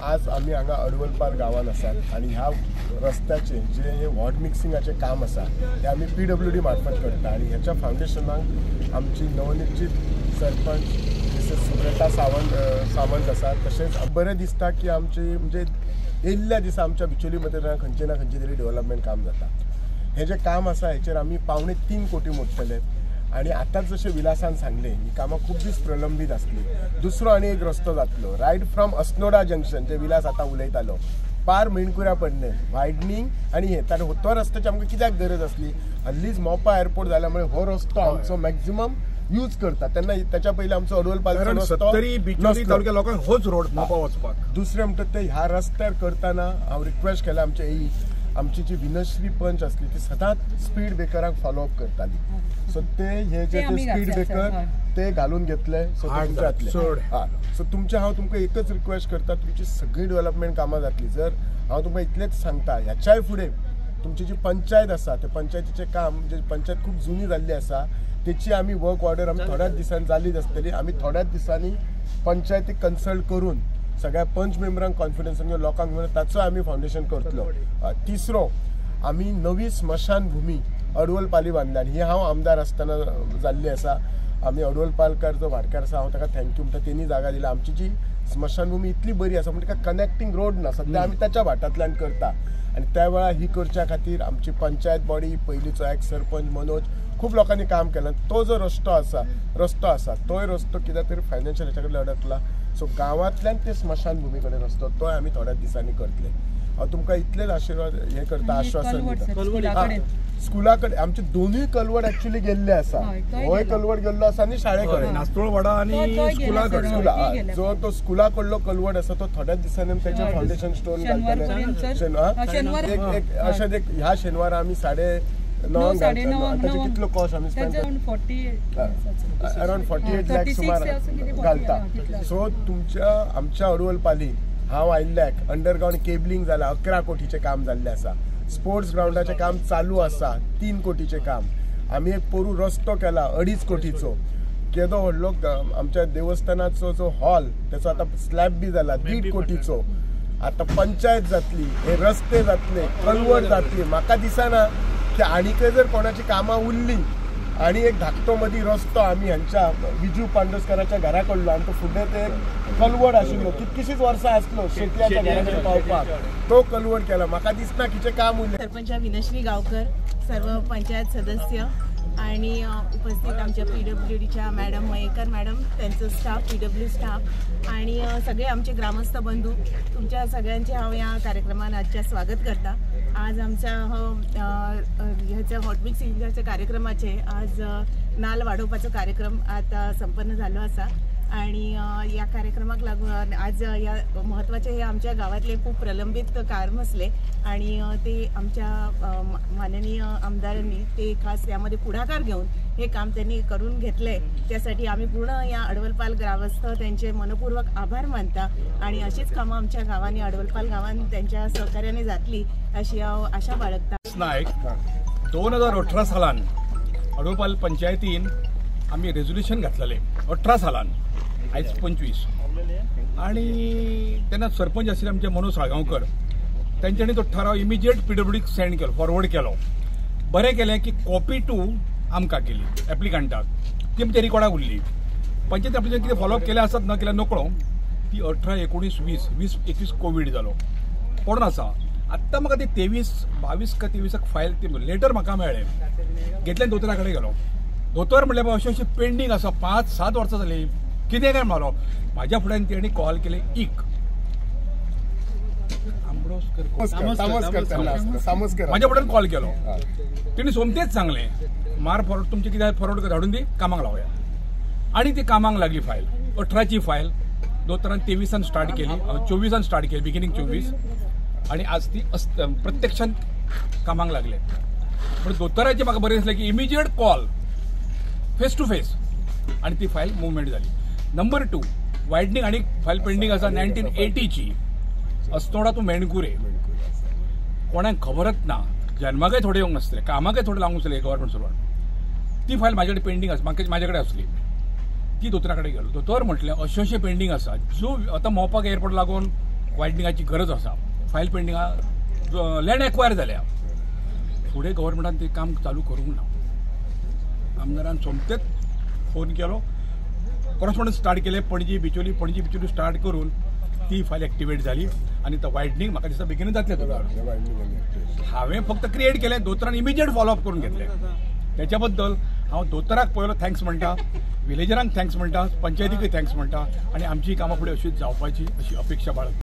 आज आमी हांगा अडवलपाल गांवान आसात आनी ह्या रस्त्याचे जे हे हॉट मिक्सिंगाचें काम आसा तें आमी PWD मार्फत करता आनी ह्याच्या फावंडेशनाक आमची नवनिर्चित सरपंच मिसेस सुब्रता सावंत आसा. तशेंच बरें दिसता की आमची म्हणजे येयल्ल्या दिसा आमच्या बिचोली मतदारसंघात खंयचे ना खंयचे तरी डेव्हलपमेंट काम जाता. हें जें काम आसा हेचेर आमी 2.75 कोटी मोडटले आनी आतांच जशें विलासान सांगलें ही कामां खूब दीस प्रलंबीत आसली. दुसरो आनी एक रस्तो जातलो रायट फ्रॉम अस्नोडा जंक्शन जे विलास आतां उलयतालो पार मेणकुऱ्या पडणे वायडनींग आनी हें कारण तो रस्त्याची आमकां कित्याक गरज आसली. हल्लीच मोपा एअरपोर्ट जाल्या मुळे हो रस्तो आमचो मॅक्झिमम यूज करता तेन्ना त्याच्या पयलीं आमचो अडवलपालचो रस्तो बिचोली तालुक्या लोकांक होच रोड मोपा वचपाक. दुसरें म्हणटा ते ह्या रस्त्यार करतना हांव रिक्वेस्ट केला आमच्या एई आमची जी विनश्री पंच आसली ती सदांच स्पीड ब्रेकराक फॉलो अप करताली. सो ते हे जे स्पीड ब्रेकर ते घालून घेतले. सो जातले. सो तुमचें हांव तुमकां एकच रिक्वेस्ट करता, तुमची सगळी डेव्हलपमेंट कामां जातली. जर हांव तुमकां इतलेंच सांगता ह्याच्याय फुडें तुमची जी पंचायत आसा ते पंचायतीचें काम म्हणजे पंचायत खूब जुनी जाल्ली आसा तेची आमी वर्क ऑर्डर आमी थोड्याच दिसांनी जालीच आसतली. आमी थोड्याच दिसांनी पंचायतीक कन्सल्ट करून सगळ्या पंच मेंबरांक कॉन्फिडन्सान घेवन लोकांक घेवन ताचो आमी फावंडेशन करतलो. तिसरो आमी नवी स्मशानभूमी अडवलपाली बांदल्या आनी ही हांव आमदार आसतना जाल्ली आसा. आमी अडवलपालकार जो भाटकार आसा हांव ताका thank you म्हणटा, तेणी जागा दिल्या. आमची जी स्मशानभूमी इतली बरी आसा पूण ताका कनेक्टींग रोड ना, सद्या आमी ताच्या भाटांतल्यान करता आनी त्या वेळार ही करच्या खातीर आमची पंचायत बॉडी पयलींचो एक्स सरपंच मनोज खूब लोकांनी काम केलां. तो जो रस्तो आसा तोय रस्तो कित्याक तरी फायनान्शियल हेच्या कडेन अडकला. सो गांवांतल्यान ते स्मशानभूमी कडेन रस्तो तोय आमी थोड्याच दिसांनी करतले. हांव तुमकां इतलेच आशिर्वाद हें करता, आश्वासन दिता. स्कुला कडेन आमचे दोनूय कलवड एक्चुअली गेल्ले आसा. होय कलवड गेल्लो आसा आनी शाळे कडेन नास्तोळवाडा आनी स्कुला कडेन जो तो स्कुला कडलो कलवड आसा तो थोड्याच दिसांनी ताचें फावंडेशन स्टोन घालतले. अशें एक ह्या शेनवारा आमी 9:30 ताचे कितलो कॉस्ट आमी स्पेंड अरावंड 48 लाख सुमार घालता. सो तुमच्या आमच्या अडवलपाली हांव आयिल्ल्याक अंडरग्रावंड केबलिंग जाला 11 कोटीचें काम जाल्लें आसा. स्पोर्ट्स ग्रावंडाचें काम चालू आसा 3 कोटीचें काम. आमी एक पोरू रस्तो केला 2.5 कोटीचो. केदो व्हडलो आमच्या देवस्थानाचो जो हॉल तेचो आतां स्लॅब बी जाला 1.5 कोटीचो. आतां पंचायत जातली, हे रस्ते जातले, कलवड जातली. म्हाका दिसना की आनीकय जर कोणाची कामां उरली आनी एक धाकटो मदीं रस्तो आमी हांच्या विजू पांडोस्कराच्या घरा कडलो आनी तो फुडें ते कलवड आशिल्लो कितकीशीच वर्सां आसलो शेतयाच्या घरा कडेन पावपाक तो कलवड केला. म्हाका दिसना कितें काम उरलें. सरपंच विनश्री गावकर, सर्व पंचायत सदस्य आणि उपस्थित आमच्या PWDच्या मॅडम मयेकर मॅडम, त्यांचं स्टाफ, PW staff आणि सगळे आमचे ग्रामस्थ बंधू, तुमच्या सगळ्यांचे हांव ह्या कार्यक्रमान आजच्या स्वागत करता. आज आमच्या हो ह्याच्या हॉटमिक्सिंगाच्या कार्यक्रमाचे आज नाल वाडोवपाचो कार्यक्रम आता संपन्न जाल्लो आसा आणि या कार्यक्रमाक लागून आज या महत्त्वाचे हे आमच्या गावातले खूप प्रलंबित काम असले आणि ते आमच्या माननीय आमदारांनी ते खास त्यामध्ये पुढाकार घेऊन हे काम त्यांनी करून घेतले. त्यासाठी आम्ही पूर्ण या अडवलपाल ग्रामस्थ त्यांचे मनपूर्वक आभार मानता आणि अशीच कामं आमच्या गावांनी अडवलपाल गावान त्यांच्या सहकार्याने जातली अशी हांव आशा बाळगता. नायक 2018 सालान अडवलपाल पंचायतीन आमी रेजोल्युशन घातलेलें 18 सालान, आयज 25. आणि तेन्ना सरपंच आशिल्ले आमचे मनोज साळगांवकर, तेंच्यांनी तो ठराव इमिजिएट PWDक सेंड केलो, फॉरवर्ड केलो. बरें केलें की कॉपी टू आमकां केली एप्लिकंटाक, ती आमच्या रिकॉर्डाक उरली. पंचायत एप्लिकेशन कितें फॉलोअप केलें आसत ना केल्यार नकळो, ती 18, 19, 20, 20, 21 कोवीड जालो पडून आसा. आत्तां म्हाका ती 23, 22 का 23 फायल ती लेटर म्हाका मेळ्ळें, घेतलें दोतोरा कडेन गेलो. दोतोर म्हणलें बाबा अशें अशें पेंडींग आसा, 5-7 वर्सां जालीं, कितें काय म्हणलो. म्हाज्या फुड्यान तेणी कॉल केले एक म्हाज्या फुड्यान कॉल केलो, तेणी सोमतेच सांगलें मार फॉरवर्ड तुमचें कितें फॉरवर्ड धाडून दी, कामाक लावया. आनी ती कामाक लागली फायल. 18ची फायल दोतोरान 23 स्टार्ट केली, 24 स्टार्ट केली, बिगिनींग 24, आनी आज ती प्रत्यक्षान कामाक लागले. पूण दोतोराचें म्हाका बरें दिसलें की immediate call face to face आनी ती फायल मुवमेंट जाली. नंबर 2 वायडनींग आनी फायल पेंडींग आसा 1980ची अस्नोडा टू मेणकुरे. कोणाक खबरच ना, जन्माकय थोडे येवंक नासले, कामाकय थोडे लागूंक नासले गव्हर्मेंट सर्वंट. ती फायल म्हाजे कडेन पेंडींग आसा, म्हाका म्हाजे कडेन आसली. ती दोतोरा कडेन गेलो, दोतोर म्हटलें अशें अशें पेंडींग आसा, जो आतां मोपाक एअरपोर्ट लागून वायडनिंगाची गरज आसा, फायल पेंडींग आहा, लँड एक्वायर जाल्या. फुडें गव्हर्मेंटान तें काम चालू करूंक ना. आमदारान सोमतेच फोन केलो, कॉरस्पॉन्डन्स स्टार्ट केलें, पणजी बिचोली, पणजी बिचोली स्टार्ट करून ती फायल एक्टिवेट जाली आनी तो वायडनींग म्हाका दिसता बेगीनूच जातलें. हांवें फक्त क्रिएट केलें, दोतोरान इमिजिएट फॉलोअप करून घेतलें. त्याच्या बद्दल हांव दोतोराक पयलो thanks म्हणटा, विलेजरांक thanks म्हणटा, पंचायतीकूय thanks म्हणटा आनी आमची कामां फुडें अशीच जावपाची अशी अपेक्षा बाळगता.